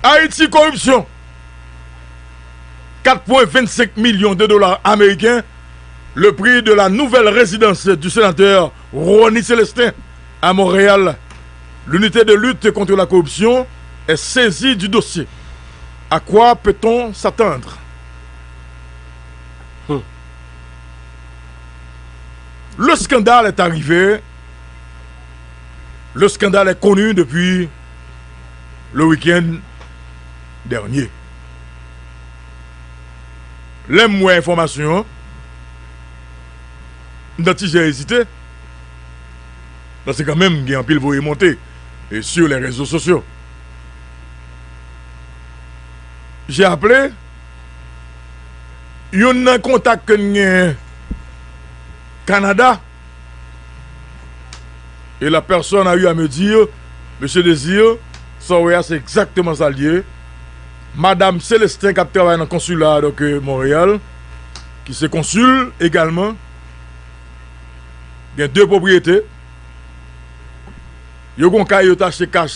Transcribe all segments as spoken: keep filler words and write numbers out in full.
Haïti Corruption, quatre point vingt-cinq millions de dollars américains, le prix de la nouvelle résidence du sénateur Rony Célestin à Montréal. L'unité de lutte contre la corruption est saisie du dossier. À quoi peut-on s'attendre? Hmm. Le scandale est arrivé. Le scandale est connu depuis le week-end dernier. Lè m wè enfòmasyon an, m t ap ti jan ezite, paske kanmenm gen anpil voye monte e sur les réseaux sociaux. J'ai appelé youn nan kontak ke n gen Kanada, et la personne a eu à me dire, Monsieur Désir, sa w wè a, se egzakteman sa l ye. Madam Célestin, k ap travay nan konsila, donk, euh, Montréal, ki se konsil egalman, gen de pwopriyete. Yo gon kay yo t achte kach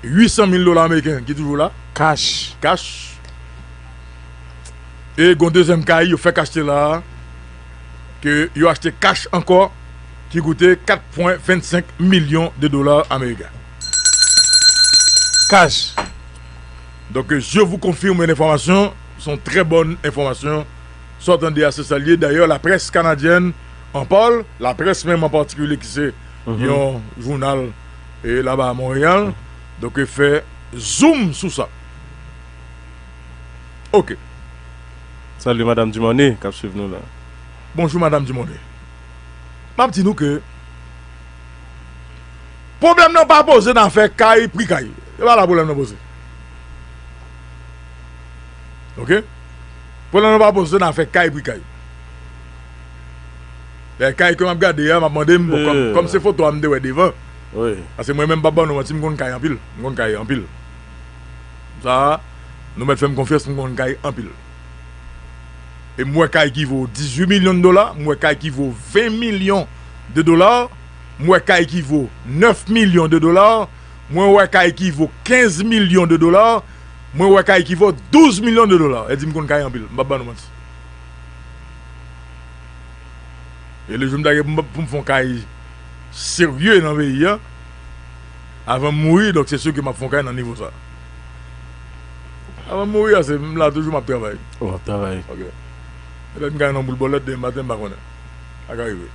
uit san mil dola ameriken ki toujou la. Kach. Kach. E gon dezyèm kay yo fèk achte la a, ke yo achte kach ankò, ki koute kat pwen vennsenk milyon de dola ameriken. Kach. Donk, je vous confirme l'information, se yon trè bòn enfòmasyon. Sa w tande a, se sa l ye. Dayè, laprès kanadyèn an pale, laprès menm an patikilye ki se yon jounal, e, laba a Monreyal, donk, e, fè zoom sou sa. Ok. Salut Madame Dumornay, k ap swiv nou la. Bonjou, Madam Dumornay. M ap di nou ke pwoblèm nan pa poze nan afè kay, pri kay. Se pa la pwoblèm nan poze. Ok? Pwoblèm nan pa poze nan afè kay, pri kay. Lè kay ke m ap gade a, m ap mande m, bon, kòm, kòm se foto a m te wè devan. Wi. Paske mwen menm, m p ap ban nou manti, m konn kay anpil. M konn kay anpil. Sa a, nou mèt fè m konfyans, m konn kay anpil. E m wè kay ki vo dizuit milyon de dola, m wè kay ki vo ven milyon de dola, m wè kay ki vo nèf milyon de dola, mwen wè kay ki vo kenz milyon de dola, mwen wè kay ki vo douz milyon de dola. E di m konn kay anpil, m p ap ban nou manti. E le jou m ta gen pou m, pou m fè yon kay serye nan peyi a, avan m mouri, donk se si ke m ap fè yon kay nan nivo sa. Avan m mouri a, se m la toujou m ap travay. Ou ap travay. Ok. Petèt m ka nan boul bòlèt demen maten, m pa konnen. Sa ka rive.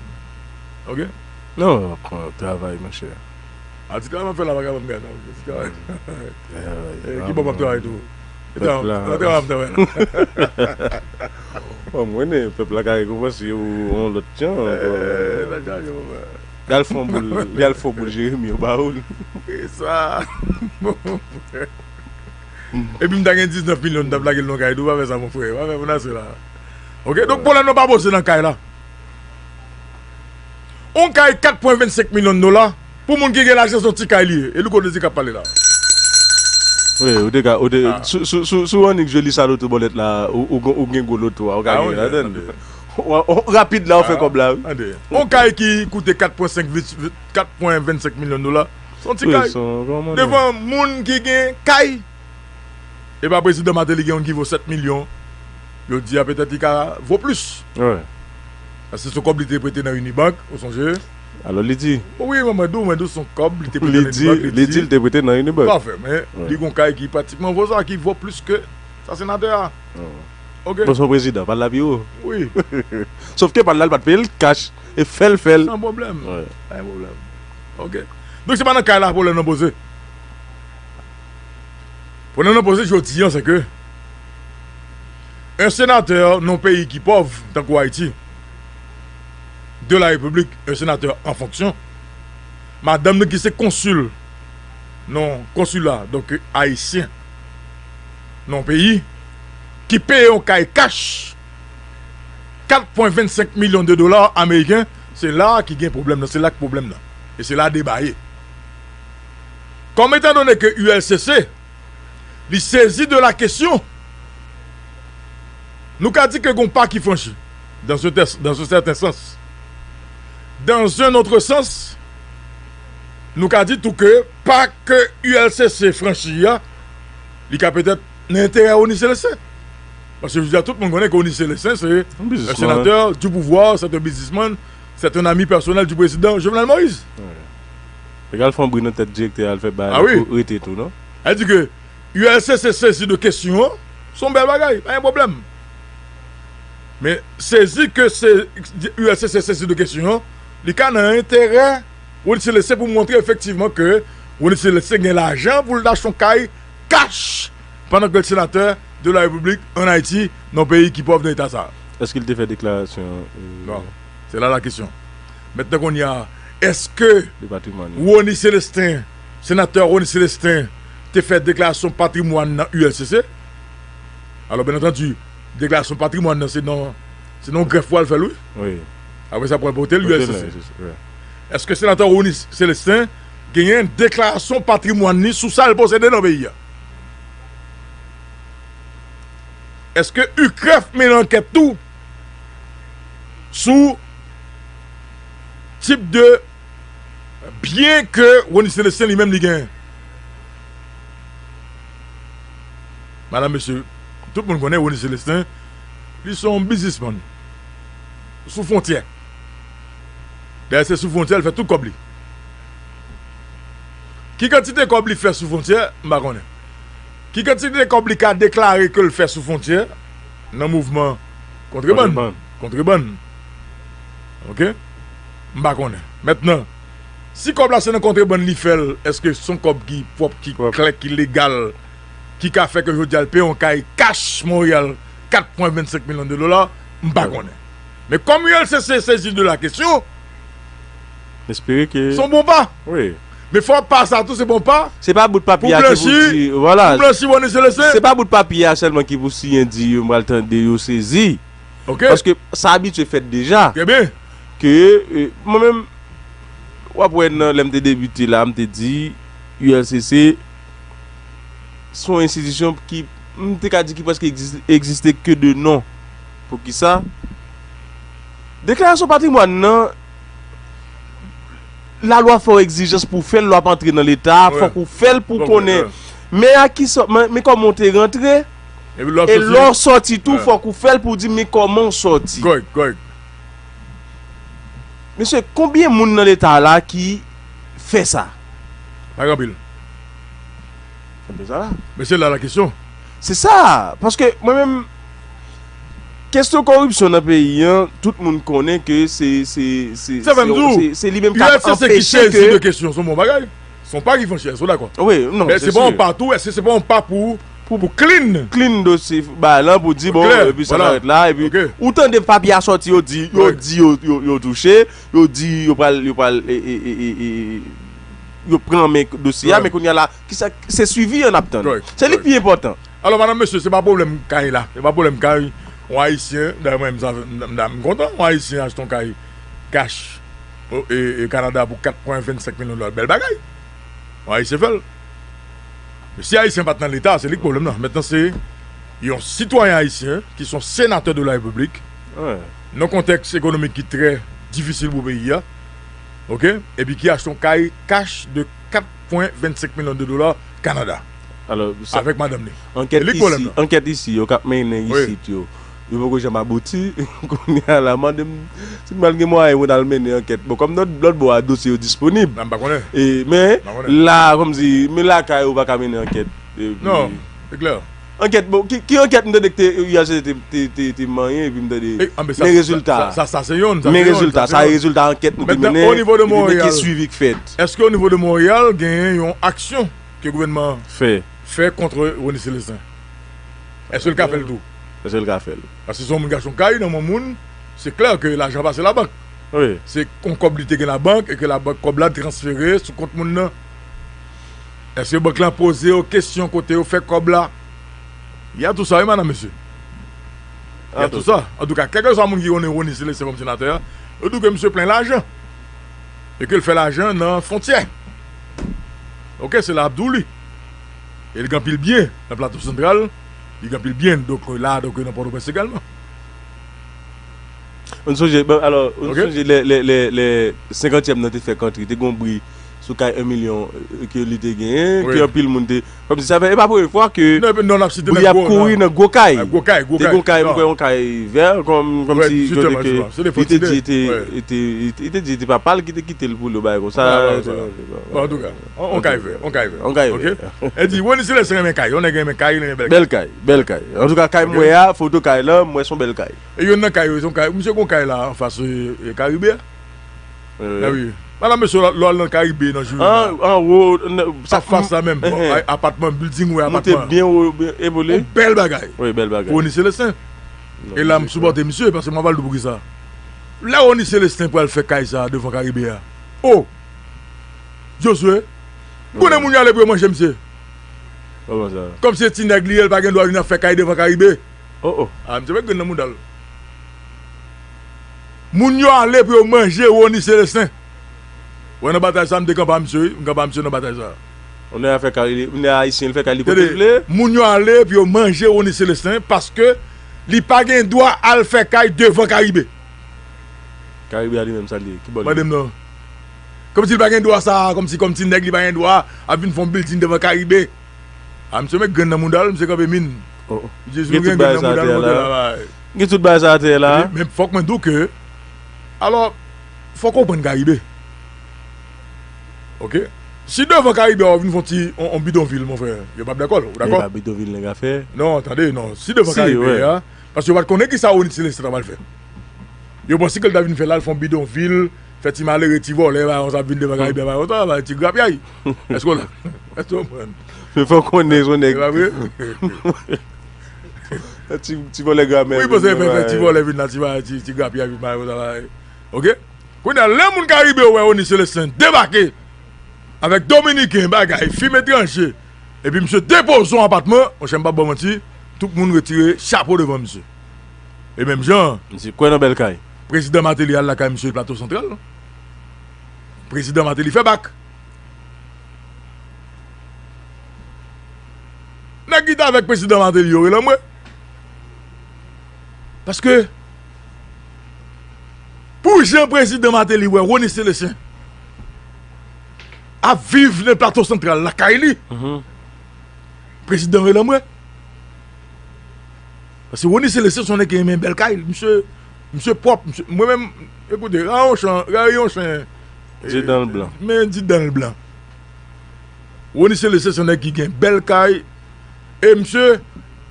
Ok? Non, w ap travay, monchè. A, ti travay m ap fè la pa ka ban m kay, non. Ti travay. Eh, ki bò m ap travay tou? Pèp la. Ki travay m ap travay la? Bon, mwen, pèp la ka rekonpanse ou yon lòt jan ankò. Eh, la chaje, papa. Y al fè yon boul, y al fè yon boul Jeremi, yo ba ou li. E sa. Epi m ta gen diznèf milyon, m t ap lage l nan kay tou, pa fè sa, mon frè. Pa fè moun ase la. Ok, donk, pwoblèm nan pa poze nan kay la. Yon kay kat pwen vennsenk milyon dola, pou moun ki gen lajan, se yon ti kay li ye. E Louko Dezi k ap pale la. Wi, ou te ka, ou te, sou, sou, sou, sou w annik jwe li sa loto bòlèt la, ou, ou, ou gen gwo loto a, ou ka genyen ladann. Rapid la, ou fè kòb la, wi. Yon kay ki koute kat pwen senk, kat pwen vennsenk milyon dola, se yon ti kay. Devan moun ki gen kay, e pa prezidan Martelly gen youn ki vo sèt milyon. Yo di a petèt li ka vo plis. Wi. Paske se yon kòb li te prete nan Unibank, ou sonje? Alò, li di. Wi, mwen, mwen di w, mwen di w se yon kòb li te prete nan Unibank, li di. Li di l te prete nan Unibank. Pafè, men li gon kay ki pratikman vo sa, ki vo plis ke sa senatè a. Ok. Bon, se yon prezidan, pa l la pi wo. Wi. Sòf ke pa l la, l pa t peye l kach. E fè l, fè l. San pwoblèm. Wi. Pa gen pwoblèm. Ok. Donk, se pa nan kay la pwoblèm nan poze. Pwoblèm nan poze jodi a, se ke yon senatè nan yon peyi ki pòv, tankou Ayiti, de la Repiblik, yon senatè an fonksyon, madanm li ki se konsil nan konsila, donk ayisyen, nan yon peyi, ki peye yon kay kach, kat pwen vennsenk milyon de dola ameriken, se la ki gen pwoblèm nan, se la k pwoblèm nan. E se la deba ye. Kòm etandone ke U L C C, li sezi de la kesyon, nou ka di ke gon pa ki franchi, dans un tè-, dans un certain sens. Dans un autre sens, nou ka di tou ke pa ke U L C C franchi a, Li ka petèt nan enterè Rony Célestin. Paske jodi a, tout moun konnen ke Rony Célestin se un sénateur du pouvoir, c'est un businessman, c'est un ami personnel du président Jovenel Moïse. Li al fè yon bri nan tèt direktè a, al fè bagay la pou rete tou, non? Sa vle di ke U L C C sezi de kesyon an, se yon bèl bagay, pa gen pwoblèm. Men sezi ke se U L C C sezi de kesyon an, li ka nan enterè Rony Célestin pou montre efektivman ke Rony Célestin gen lajan pou l ta achte yon kay kach pandan ke l senatè de la Repiblik ann Ayiti, nan yon peyi ki pòv nan eta sa. Èske l te fè deklarasyon? Non. Se la la kesyon. Mentnan kounye a, èske Rony Célestin, senatè Rony Célestin, te fè deklarasyon patrimwàn nan U L C C? Alò, byen antandi, deklarasyon patrimwàn nan se nan se nan yon grèf pou al fè l, wi. Apre sa, pou al pote l U L C C. Èske senatè Rony Célestin genyen deklarasyon patrimwàn li sou sa l posede nan peyi a? Èske UCREF mennen ankèt tou sou tip de byen ke Rony Célestin li menm li genyen? Madanm, mesye, tout moun konnen Rony Célestin, li se yon biznismann sou fwontyè. Dayè, se sou fwontyè l fè tout kòb li. Ki kantite kòb li fè sou fwontyè, m pa konnen. Ki kantite kòb li ka deklare ke l fè sou fwontyè nan mouvman kontrebann? Kontrebann. Oke? M pa konnen. Mentnan, si kòb la se nan kontrebann li fè l, èske se yon kòb ki pwòp, ki klè, ki legal, ki ka fè ke jodi a l peye yon kay kach Monreyal kat pwen vennsenk milyon de dola? M pa konnen. Men kòm U L C C sezi de la kesyon, M espere ke se yon bon pa. Men fò pa sa tou se bon pa. Se pa bout papye a ki pou di, vwala. Pou blanchi Rony Célestin. Se pa bout papye a sèlman ki pou siyen di yo, m pral tande yo sezi. Paske sa abitye fèt deja. Ke mwen menm, w ap wè nan lè m te debite la, m te di U L C C se yon enstitisyon ki, m te ka di ki prèske egziste ke de non. Poukisa? Deklarasyon patrimwàn nan, lalwa fè w egzijans pou w fè l, lè w ap antre nan Leta a, fòk ou fè l pou w konnen. Men a ki sòt, men kòman w te rantre, e lè w sòti tou, fòk ou fè l pou w di men kòman w sòti. Mesye, konbyen moun nan Leta a la ki fè sa? Pa gen anpil. Men se la la kesyon. Se sa, paske mwen menm, kesyon koripsyon nan peyi an, tout moun konnen ke se, se, se, se, se li menm k ap anpeche ke. U L C C ki sezi de kesyon, se yon bon bagay. Se yon pa ki fè yon chèz, ou dakò? Wi, non, se si. Men se pa yon pa tou, èske se pa yon pa pou, pou, pou clean? Clean dosye bagay lan, pou di, bon, epi sa arèt la, epi ou tande papye a sòti, yo di, yo di, yo, yo, yo touche, yo di, yo pral, yo pral, e, e, e, e, e, yo pran men dosye a, men kounye a la, kisa, se swivi an n ap tann. Se li k pi enpòtan. Alò, madanm, mesye, se pa pwoblèm kay la. Se pa pwoblèm kay. Yon Ayisyen, dayè mwen menm, sa, m, m, m kontan, yon Ayisyen achte yon kay kach, o, e, e, Kanada pou kat pwen vennsenk milyon dola. Bèl bagay. Yon Ayisyen fè l. Men si Ayisyen pa t nan Leta, se li k pwoblèm nan. Mentnan, se yon sitwayen ayisyen ki se yon senatè de la Repiblik, nan yon kontèks ekonomik ki trè difisil pou peyi a, oke, epi ki achte yon kay kach de kat pwen vennsenk milyon de dola Kanada avèk madanm li. Ankèt isi, ankèt isi yo k ap mennen isit yo, yo poko janm abouti. Kounye a la, mande m si m pral gen mwayen pou n al mennen ankèt. Bon, kòm lòt, lòt bò a, dosye yo disponib. Men la, kòmsi, men lakay ou pa ka mennen ankèt. Non, se klè. Ankèt, bon, ki, ki ankèt m tande ke te, U L C C te, te, te, te manyen, epi m tande, men rezilta. Sa, sa, se yonn, sa, men rezilta, sa, rezilta ankèt nou te mennen, epi men ki swivi k fèt. Èske o nivo de Monreyal genyen yon aksyon ke gouvènman an fè, fè kont Rony Célestin? Èske l ka fè l tou? Èske l ka fè l? Paske se yon moun ki achte yon kay nan men moun, se klè ke lajan pase labank. Se yon kòb li te gen labank e ke labank, kòb la transfere sou kont moun nan. Èske bank lan poze yo kesyon kote yo fè kòb la? Y a tout sa, wi, madanm, mesye. Y a tout sa. Antouka, kèlkeswa moun ki konnen Rony Célestin kòm senatè a, yo di w ke misye plen lajan. E ke l fè lajan nan fwontyè. Oke, se la ap di w li. E li gen anpil byen nan Plato Santral, li gen anpil byen, donk, la, donk, nan Pòtoprens egalman. Ou sonje, bon, alò, ou sonje lè, lè, lè, lè senkantyèm nan te fèk antre, te gen yon bri sou kay en milyon, euh, ke li te genyen, ke anpil moun te, kòmsi sa fè, e pa premye fwa ke li ap kouri nan gwo kay. Te gon kay, mwen kwè yon kay vè, kòm, kòmsi, kote ke li te di, te, te, li te di, te papa l ki te kite l pou li, yon bagay konsa. Bon, antouka, yon kay vè, yon kay vè. Yon kay vè. Epi, Rony Celestin renmen kay, yon nèg renmen kay, li renmen bèl kay. Bèl kay, bèl kay. Antouka, kay mwen a, foto kay la, mwen se yon bèl kay. E youn nan kay yo, se yon kay, misye gon kay la, anfas, e, e, Karibe a. Wi, wi. Madanm, mesye, lè w al nan Karibe, nan Jewena, anwo, anfas la menm, apatman, building, wi, apatman. Moute byen wo, byen epole. Yon bèl bagay. Wi, bèl bagay. Pou Rony Celestin. E la, m sipòte misye, paske m ap di w poukisa. Lè Rony Celestin pral fè kay sa a devan Karibe a. O! Josué, konnen moun yo ale pou yo manje misye. Kòman sa? Kòmsi se ti nèg li ye, li pa gen dwa vin ap fè kay devan Karibe. Oh, oh. A, misye met grenn nan mouda l. Moun yo ale pou yo manje Rony Celestin. Wè, nan batay sa, m te kanpe a misye, wi. M kanpe a misye nan batay sa. Moun yo fè kay li, moun yo ayisyen, li fè kay li kote l vle. Moun yo ale pou yo manje Rony Celestin paske li pa gen dwa al fè kay devan Karibe. Karibe a li menm, sa l ye? Ki bò l ye? Mande m non. Kòmsi li pa gen dwa sa, kòmsi, kòmsi nèg li pa gen dwa ap vin fè yon building devan Karibe. A, misye met grenn nan mouda l, misye kanpe min. Oh, oh. Li di, si nou gen grenn nan mouda l, montre la, bay. Gen tout bagay sa atè la. Men fòk mwen di w ke, alò, fòk w konprann Karibe. Oke? Si devan Karibe a, w vin fè yon ti, yon, yon bidonvil, mon frè, yo p ap dakò, ou dakò? E pa bidonvil nèg a fè. Non, tande, non. Si devan Karibe a, paske yo pa t konnen kisa Rony Celestin ta pral fè. Yo panse ke l ta vin fè la, l fè yon bidonvil, fè ti malere, ti vòlè, bagay konsa, ap vin devan Karibe, bagay konsa, bagay ti grapyay. Èske w la? Èske w konprann? Men fò w konnen, se yon nèg. E pa vre? Ti, ti vòlè gramè. Wi, panse fè, fè ti vòlè vin la, ti, ti, ti grapyay vin, bagay konsa, bagay. Oke? Kounye a, lè moun Karibe yo wè Rony Celestin debake avèk Dominiken, bagay, fim etranje, epi misye depoze yon apatman, monchè, m p ap ba w manti, tout moun retire chapo devan misye. E menm jan an, misye kwè nan bèl kay. Prezidan Martelly al lakay misye Plato Santral. Prezidan Martelly fè bak. Nèg ki t avèk prezidan Martelly yo rele anmwe. Paske, pou jan prezidan Martelly wè Rony Celestin ap viv nan Plato Santral lakay li, prezidan rele anmwe. Paske Rony Celestin se yon nèg ki renmen bèl kay. Misye, misye pwòp. Misye, mwen menm, ekoute, rayon chan, rayon chen. Di dan l blan. Men di dan l blan. Rony Celestin se yon nèg ki gen bèl kay. E misye,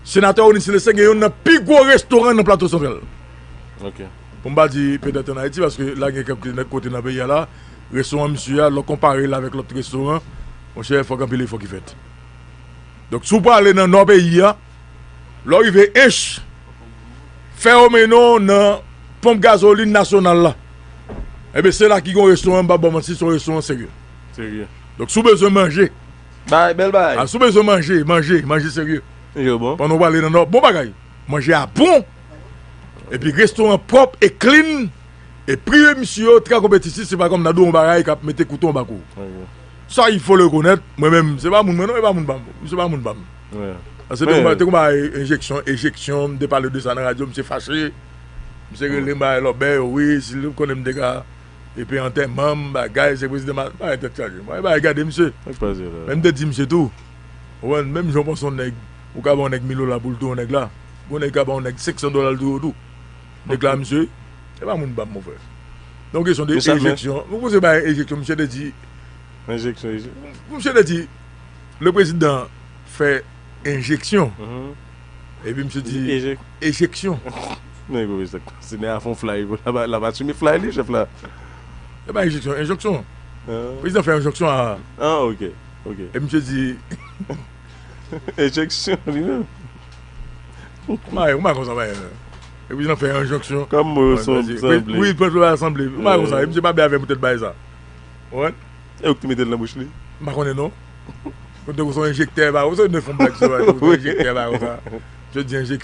senatè Rony Celestin gen youn nan pi gwo restoran nan Plato Santral. Ok. Pou m pa di petèt ann Ayiti, paske la gen kèk kote nan peyi a la, restoran misye a, lè w konpare l avèk lòt restoran, monchè, fòk anpil efò ki fèt. Donk, si w prale nan nò peyi a, lè w rive Ench, fè w mennen w nan ponp gazolin nasyonal la. Ebyen, se la ki gen yon restoran, m p ap ba w manti, se yon restoran serye. Serye. Donk, si w bezwen manje, bay, bèl bay. A, si w bezwen manje, manje, manje serye. Yo bon. Pandan w prale nan nò, bon bagay. Manje a bon. Epi restoran pwòp e clean. E pri misye yo trè konpetitif, se pa kòm nan do yon bagay k ap mete kouto anba kou w. Sa, il faut le reconnaître, mwen menm, se pa moun mwen non, e pa moun pa m. Misye pa moun pa m. Paske te gon ba-, te gon bagay enjeksyon, ejeksyon, m te pale de sa nan radyo, misye fache. Misye rele m bagay lòbèy, wi, si l konnen m te ka, epi antèman m, bagay, se prezidan ma-, bagay tèt chaje. Mwen, bagay gade misye. Men m te di misye tou, ou konprann, menm jan w panse yon nèg, ou ka ba yon nèg mil dola pou l touye yon nèg la, gon nèg ka ba yon nèg senk san dola l touye w tou. Dekla misye, se pa moun pa m, mon frè. Donk, kesyon de enjeksyon. Mwen poze bay enjeksyon, misye te di. Enjeksyon, enjeksyon. Misye te di, le prezidan fè enjeksyon. Epi misye di, ejeksyon. Men, gwo mesye, se nèg a fè yon flay, la pa, la pa asime flay li, chèf la. Se pa enjeksyon, enjonksyon. Prezidan fè enjonksyon a. Ah, ok, ok. E misye di, enjeksyon, li menm. Ou pa, ou pa konsa, pa. Epi, nan fè enjonksyon. Kòm mo yo sanble. Wi, pèp la sanble. Ou pa konsa. E misye pa byen avè m poutèt bagay sa. Ou konprann? E ou ki te mete l nan bouch li? M pa konnen, non. Kote ou se yon enjektè, ba, ou se yon fon blag, se yon enjektè, ba, konsa. Misye di enjeksyon.